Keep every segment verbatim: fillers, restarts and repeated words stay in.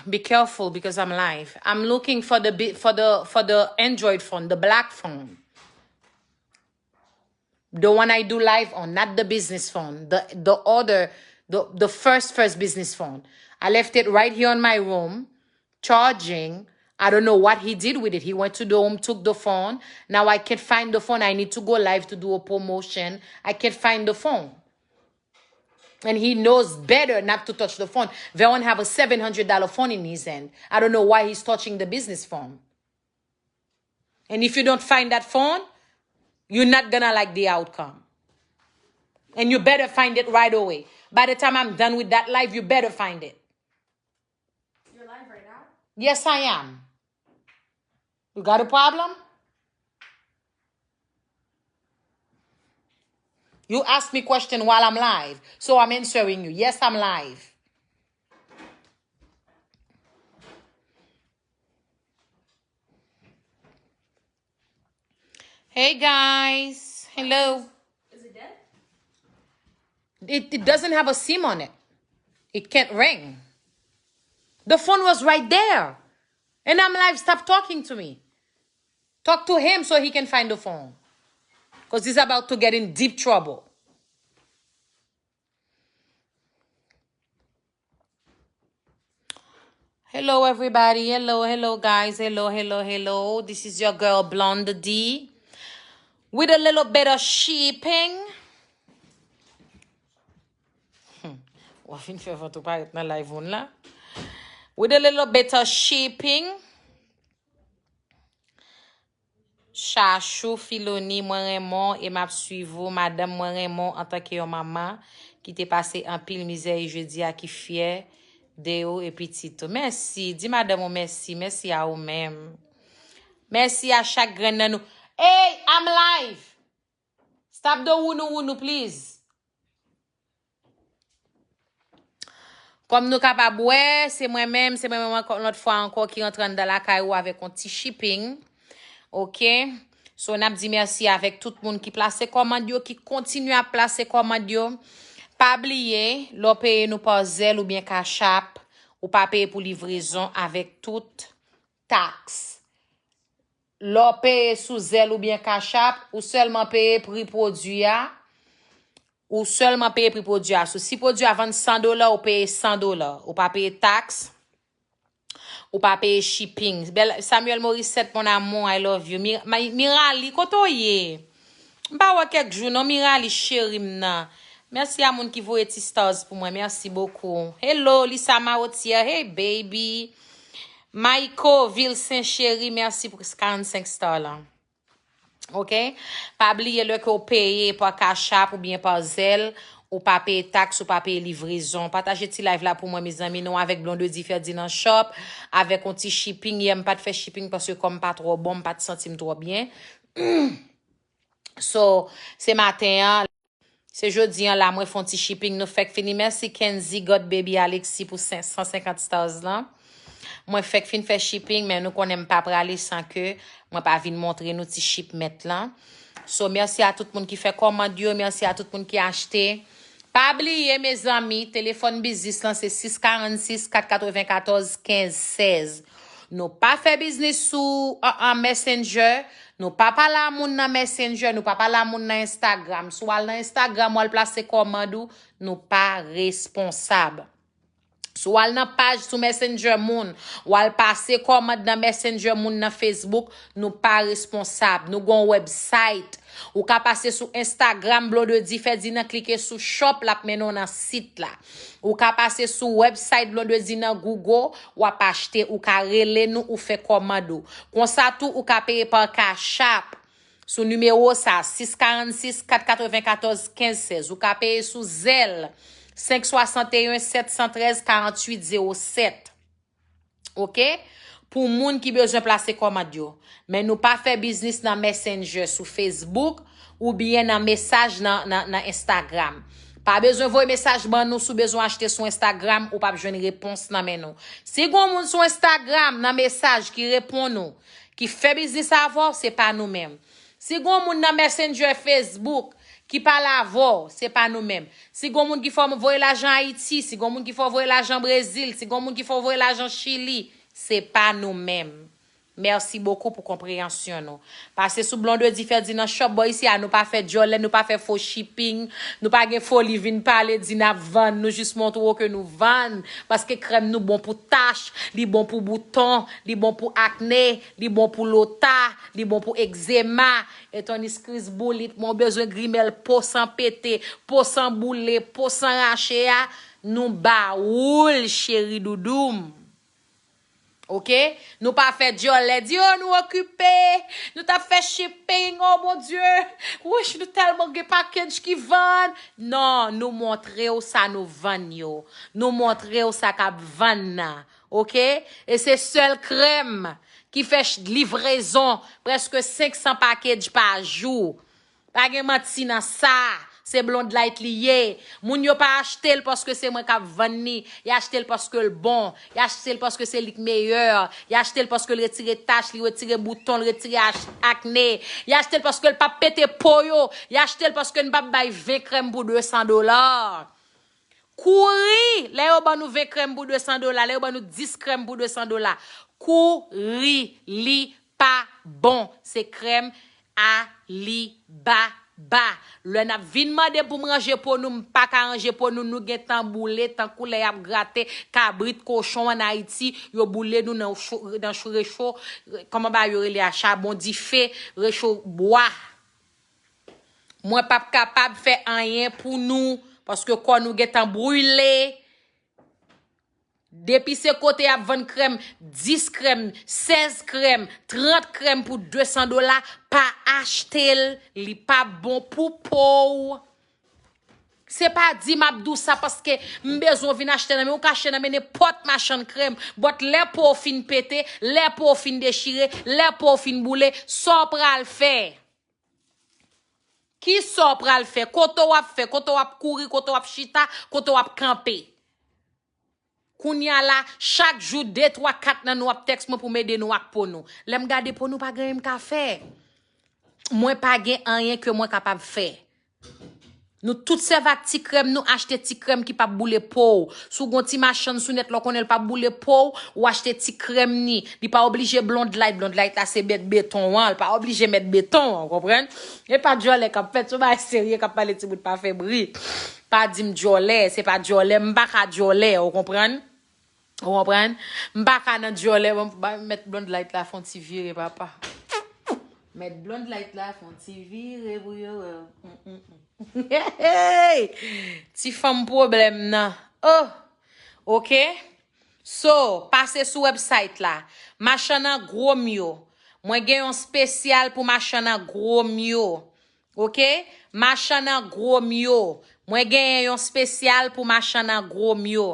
Be careful because I'm live. I'm looking for the bi- for the for the Android phone, the black phone. The one I do live on, not the business phone. The the other the the first first business phone. I left it right here on my room, charging. I don't know what he did with it. He went to the home, took the phone. Now I can't find the phone. I need to go live to do a promotion. I can't find the phone. And he knows better not to touch the phone. Veron have a seven hundred dollar phone in his hand. I don't know why he's touching the business phone. And if you don't find that phone, you're not gonna like the outcome. And you better find it right away. By the time I'm done with that live, you better find it. You're live right now? Yes, I am. You got a problem? You ask me question while I'm live. So I'm answering you. Yes, I'm live. Hey guys. Hello. Is it dead? It, it doesn't have a sim on it. It can't ring. The phone was right there. And I'm live. Stop talking to me. Talk to him so he can find the phone. Because he's about to get in deep trouble. Hello, everybody. Hello, hello, guys. Hello, hello, hello. This is your girl, Blonde D, with a little bit of shipping. Hmm. W ap vin fè vant ou parèt nan live moun la. With a little bit of shipping. Chachou Filoni, mwen renmen w e m ap swiv ou. Madanm, mwen renmen w antanke yon manman ki te pase anpil mizè e jodi a ki fyè de ou e pitit ou. Mèsi. Di madanm ou mèsi. Mèsi a ou menm. Mèsi a chak grenn nan nou. Hey, I'm live. Stop the wounou wounou, please. Kòm nou kapab wè, se mwen menm, se mwen menm ankò, lòt fwa ankò ki rantre anndan lakay ou avèk yon ti shipping. Ok? So, n ap di mèsi avèk tout moun ki plase kòmand yo, ki kontinye ap plase kòmand yo. Pa bliye, lè w peye nou pa Zelle oubyen Cash App, ou pa peye pou livrezon avèk tout taks. Lè w peye sou Zelle oubyen Cash App, ou sèlman peye pri pwodui a. Ou sèlman peye pri pwodui a. So, si pwodui a vann san dola, ou peye san dola. Ou pa peye taks. Ou pa peye shipping. Bèl, Samuel Morissette, mon amour, I love you. Mi, mi, Mirali, kote w ye? M pa wè kèk jou, non, Mirali, cheri m nan. Mèsi a moun ki voye ti stars pou mwen. Mèsi bokou. Hello, Lisa Maotier. Hey, baby. Maiko Vilsen, cheri, mèsi pou karannsenk star la. Ok? Pa bliye, lè ke w peye pa Cash App oubyen pa Zelle, ou pa peye taks, ou pa peye livrezon. Pataje ti live la pou mwen, mezanmi. Nou avèk Blondedy Ferdinand Shop, avèk yon ti shipping. Yè, m pa t fè shipping paske kò m pa twò bon, m pa t santi m twò byen. So, se maten an, se jodi an la, mwen fè yon ti shipping. Nou fèk fini. Mèsi Kenzie, God Baby, Alexis pou sen-, san senkant stars lan. Mwen fèk fin fè shipping, men nou konnen m pa prale san ke mwen pa vin montre nou ti shipment lan. So, mèsi a tout moun ki fè kòmand yo, mèsi a tout moun ki achte. Pa bliye, mezanmi, telefòn biznis lan se sis karannsis kat katrevenkatòz kenz sèz. Nou pa fè biznis sou, an, an Messenger, nou pa pale a moun nan Messenger, nou pa pale a moun nan Instagram. Si w al nan Instagram, w al plase kòmand ou, nou pa responsab. Si w al nan paj sou Messenger moun, w al pase kòmand nan Messenger moun nan Facebook, nou pa responsab. Nou gon website. Ou ka pase sou Instagram Blondedy Ferdinand, klike sou shop, l ap mennen w nan sit la. Ou ka pase sou website Blondedy nan Google, w ap achte, ou ka rele nou, ou fè kòmand ou. Konsa tou, ou ka peye pa Cash App. Sou nimewo sa, sis karannsis kat katrevenkatòz kenz sèz. Ou ka peye sou Zelle, senk swasanteyen sèt san trèz karanntuit zewo sèt. Ok? Pou moun ki bezwen plase kòmand yo. Men nou pa fè biznis nan Messenger sou Facebook oubyen nan mesaj nan, nan, nan Instagram. Pa bezwen voye mesaj ban nou si w bezwen achte sou Instagram, ou p ap jwenn repons nan men nou. Si gon moun sou Instagram nan mesaj ki reponn ou, ki fè biznis avè w, se pa nou menm. Si gon moun nan Messenger, Facebook, ki pale avè w, se pa nou menm. Si gon moun ki fè w voye lajan Ayiti, si gon moun ki fè w voye lajan Brezil, si gon moun ki fè w voye lajan Chili, se pa nou menm. Mèsi bokou pou konpreyansyon nou. Pase sou Blondedy Ferdinand Shop, bò isi a, nou pa fè djòlè, nou pa fè fo shipping, nou pa gen foli vin pale, di n ap vann, nou jis montre w ke nou vann, paske krèm nou bon pou tach, li bon pou bouton, li bon pou akne, li bon pou lota, li bon pou egzema, etonis kriz boulit, mwen bezwen grimèl po san pete, po san boule, po san rache a, nou ba ou l, cheri doudoum. Oke? Nou pa fè djòlè, di, "Oh, nou okipe, nou t ap fè shipping, oh mon Dieu, wouch, nou tèlman gen package ki vann." Non, nou montre w sa nou vann yo. Nou montre w sa k ap vann nan. Oke? E se sèl krèm ki fè ch- livrezon prèske senk san package pa jou. Pa gen manti nan sa. Se Blonde Light li ye. Moun yo pa achte l paske se mwen k ap vann li. Y achte l paske l bon. Y achte l paske se li k meyè. Y achte l paske l retire tach, li retire bouton, l retire ach- akne. Y achte l paske l p ap pete po yo. Y achte l paske n p ap bay ven krèm pou de san dola. Kouri! Lè yo ban nou ven krèm pou de san dola, lè yo ban nou dis krèm pou de san dola, kouri! Li pa bon. Se krèm Alibaba. Lè n ap vin mande pou m ranje po nou, m pa ka ranje po nou, nou gentan boule tankou lè y ap grate kabrit, kochon ann Ayiti, yo boule nou nan cho, nan cho, recho, kòman ba yo rele a, chabon dife, recho bwa. Mwen p ap kapab fè anyen pou nou, paske kò nou gentan brile. Depi se kote y ap vann krèm, dis krèm, sèz krèm, trant krèm pou de san dola, pa achte l, li pa bon pou po w. Se pa di m ap di w sa paske m bezwen w vin achte nan men w, ou ka achte nan men nenpòt machann krèm. But lè po w fin pete, lè po w fin dechire, lè po w fin boule, sa w pral fè? Ki sa w pral fè? Kote w ap fè? Kote w ap kouri? Kote w ap chita? Kote w ap kanpe? Kounye a la, chak jou, de, twa, kat nan nou ap tèks mwen pou m ede nou ak po nou. Lè m gade po nou, pa gen anyen m ka fè. Mwen pa gen anyen ke mwen kapab fè. Nou tout sèvi ak ti krèm, nou achte ti krèm ki p ap boule po w. Si w gon ti machann sou nèt la, w konnen l p ap boule po w, ou achte ti krèm ni. Li pa oblije Blonde Light, Blonde Light la se mèt beton an, li pa oblije mèt beton an, w konprann? E pa djòlè k ap fèt, se yon bagay serye k ap pale, timoun pa fè bri. Pa di m djòlè, se pa djòlè, m pa ka djòlè, w konprann? Ou konprann? M pa ka nan djòlè, bon, ba, mèt Blonde Light la fè yon ti vire, papa. Mèt Blonde Light la fè yon ti vire pou yo wè. Mm, mm, mm. Hey! Ti fanm pwoblèm nan. Oh! Oke? So, pase sou website la. Machann an gwo m yo. Mwen gen yon spesyal pou machann an gwo m yo. Oke? Machann an gwo m yo. Mwen genyen yon spesyal pou machann an gwo m yo.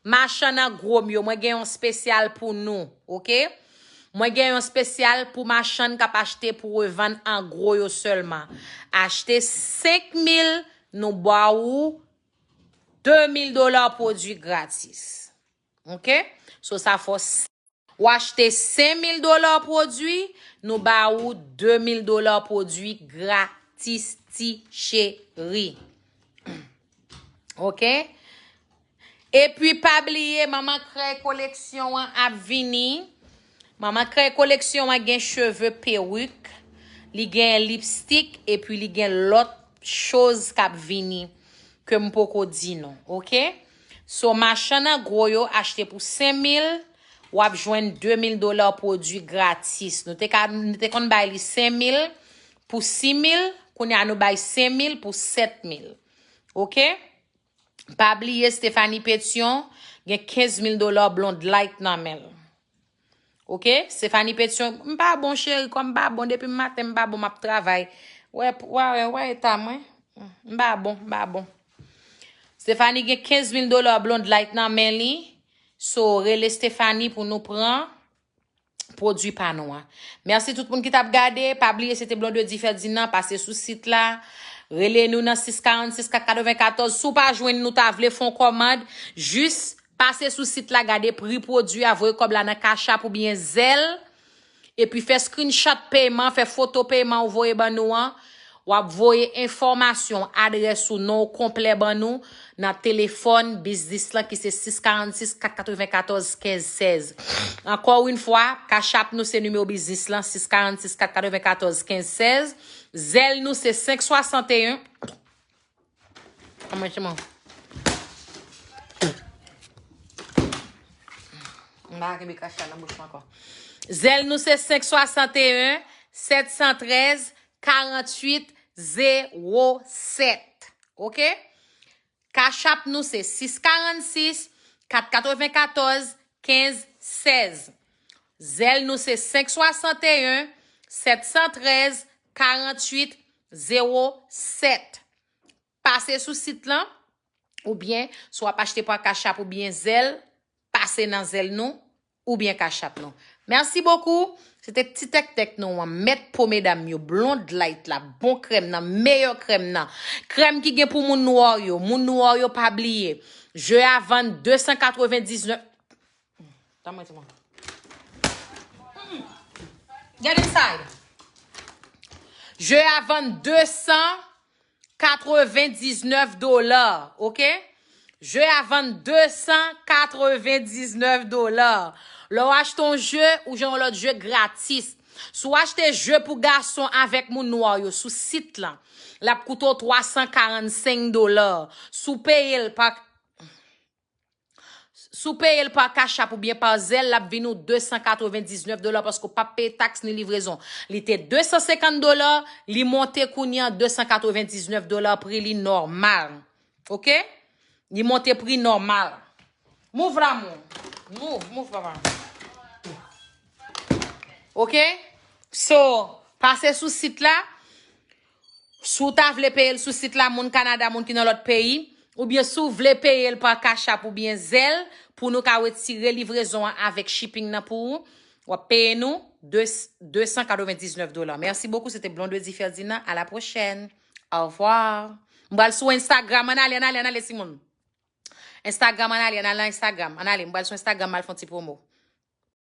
Machann an gwo m yo, mwen gen yon spesyal pou nou. Oke? Mwen gen yon spesyal pou machann k ap achte pou revann an gwo yo sèlman. Achte senk mil, nou ba ou de mil dola pwodui gratis. Oke? So sa fè w achte senk mil dola pwodui, nou ba ou de mil dola pwodui gratis, ti cheri. Oke? Epi pa bliye, Manman Krèy koleksyon an ap vini. Manman Krèy koleksyon an gen cheve perik, li gen lipstik, epi li gen lòt choz k ap vini ke m poko di nou, oke? So, machann an gwo yo achte pou senk mil, w ap jwenn de mil dola pwodui gratis. Nou te ka, nou te konn bay li senk mil pou sis mil, kounye a nou bay senk mil pou sèt mil. Oke? Pa bliye Stephanie Petion gen kenz mil dola Blonde Light nan men l. Oke? Stephanie Petion, m pa bon cheri, kòm m pa bon, depi maten m pa bon, m ap travay. Wè, wè, wè, wè eta mwen. M pa bon, m pa bon. Stephanie gen kenz mil dola Blonde Light nan men li. So, rele Stephanie pou nou pran pwodui pa nou an. Mèsi tout moun ki t ap gade. Pa bliye, se te Blondedy Ferdinand. Pase sou sit la. Rele nou nan sis karannsis kat katrevenkatòz. Si w pa jwenn nou, ta vle fè yon kòmand, jis pase sou sit la, gade pri pwodui a, voye kòb la nan Cash App oubyen Zelle. Epi fè screenshot pèman, fè foto pèman ou voye ban nou an. W ap voye enfòmasyon, adrès ou, non w konplè ban nou nan telefòn biznis lan ki se sis karannsis kat katrevenkatòz kenz sèz. Ankò yon fwa, Cash App nou se nimewo biznis lan, sis karannsis kat katrevenkatòz kenz sèz. Zèl nou se senk swasanteyen. Anmwen, se mwen. M pa kenbe Cash App nan bouch mwen ankò. Zèl nou se senk swasanteyen sèt san trèz karannwit zewo sèt. Oke? Cash App nou se sis karannsis kat katrevenkatòz kenz sèz. Zèl nou se senk swasanteyen sèt san trèz karannwit zewo sèt. Pase sou sit lan, oubyen si w ap achte pa Cash App oubyen Zelle, pase nan Zelle nou, oubyen Cash App nou. Mèsi bokou. Se te ti tèktèk nou an, mèt po medam yo, Blonde Light la, bon krèm nan, meyè krèm nan. Krèm ki gen pou moun nwa yo, moun nwa yo pa bliye. Je a vann de san katrevendiznèf. Tann mwen, ti moun. Get inside. Je a vann de san katrevendiznèf dola, oke? Je a vann de san katrevendiznèf dola. Lè w achte yon je, ou jwenn yon lòt je gratis. Si w achte je pou gason avèk moun nwa yo sou sit lan, l ap koute w twa san karannsenk dola. Si w peye l pa Si w peye l pa Cash App oubyen pa Zelle, l ap vin ou de san katrevendiznèf dola paske w p ap peye taks ni livrezon. Li te de san senkant dola, li monte kounye a de san katrevendiznèf dola, pri li nòmal. Oke? Li monte pri nòmal. Move, lanmou. Move, move, papa. Oke? So, pase sou sit la. Si w ta vle peye l sou sit la, moun Kanada, moun ki nan lòt peyi, oubyen si w vle peye l pa Cash App oubyen Zelle, pou nou ka retire livrezon an avèk shipping nan pou ou, w ap peye nou de, de san katrevendiznèf dola. Mèsi bokou, se te Blondedy Ferdinand. À la prochaine. Au revoir. M pral sou Instagram. Ann ale, ann ale, ann ale, timoun. Instagram, ann ale, ann ale nan Instagram. Ann ale, m pral sou Instagram, m al fè yon ti pwomo.